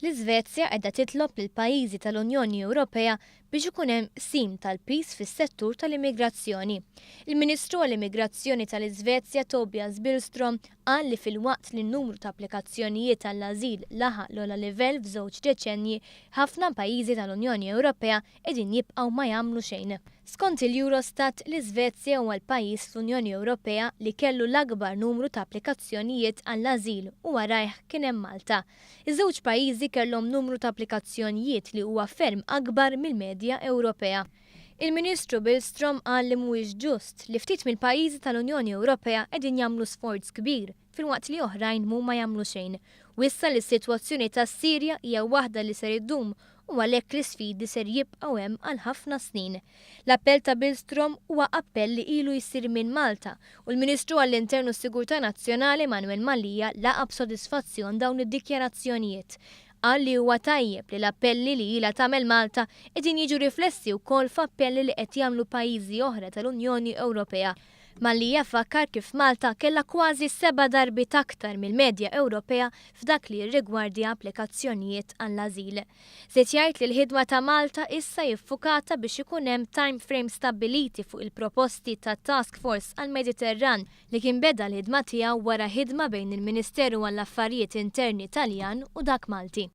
L-Iżvezja qiegħda titlob lill-pajjiżi tal-Unjoni Ewropea biex ikun hemm qsim tal-piż fis-settur tal-immigrazzjoni. Il-Ministru għall-Immigrazzjoni tal-Iżvezja Tobias Billström qal li filwaqt li n-numru ta' applikazzjonijiet għall-ażil laħaq l-ogħla livell f'żewġ deċennji, ħafna pajjiżi tal-Unjoni Ewropea qegħdin jibqgħu ma jagħmlu xejn. Skont il-Eurostat, l-Iżvezja huwa l-pajjiż fl-Unjoni Ewropea li kellu l-akbar numru ta' applikazzjonijiet għall-ażil u warajh kien hemm Malta. Iż-żewġ pajjiżi kellhom numru ta' applikazzjonjiet li huwa ferm akbar mill-medja Ewropea. Il-Ministru Billstrom qal li mhuwiex ġust li ftit mill-pajjiżi tal-Unjoni Ewropea qegħdin jagħmlu sforz kbir filwaqt li oħrajn mhuma jagħmlu xejn. Wissa li s-sitwazzjoni tas-Sirja hija waħda li ser iddum u għalhekk l-isfidi ser jibqgħu hemm għal ħafna snin. L-appell ta' Billstrom huwa appell li ilu jsir minn Malta u l-Ministru għall-Intern u s-Sigurtà Nazzjonali Manuel Mallia laqa' b'sodisfazzjon dawn id-dikjarazzjonijiet. Qal li huwa tajjeb li l-appelli li ilha tagħmel Malta qegħdin jiġu riflessi wkoll f'appelli li qed jagħmlu pajjiżi oħra tal-Unjoni Ewropea. Mallia fakkar kif Malta kellha kważi seba' darbiet aktar mill-medja Ewropea f'dak li jirrigwardja applikazzjonijiet għall-ażil. Żied jgħid li l-ħidma ta' Malta issa hi ffukata biex ikun hemm time frame stabbiliti fuq il-proposti tat-Task Force għall-Mediterran li kien beda l-ħidma tiegħu wara ħidma bejn il-Ministeru għall-Affarijiet Interni Taljan u dak Malti.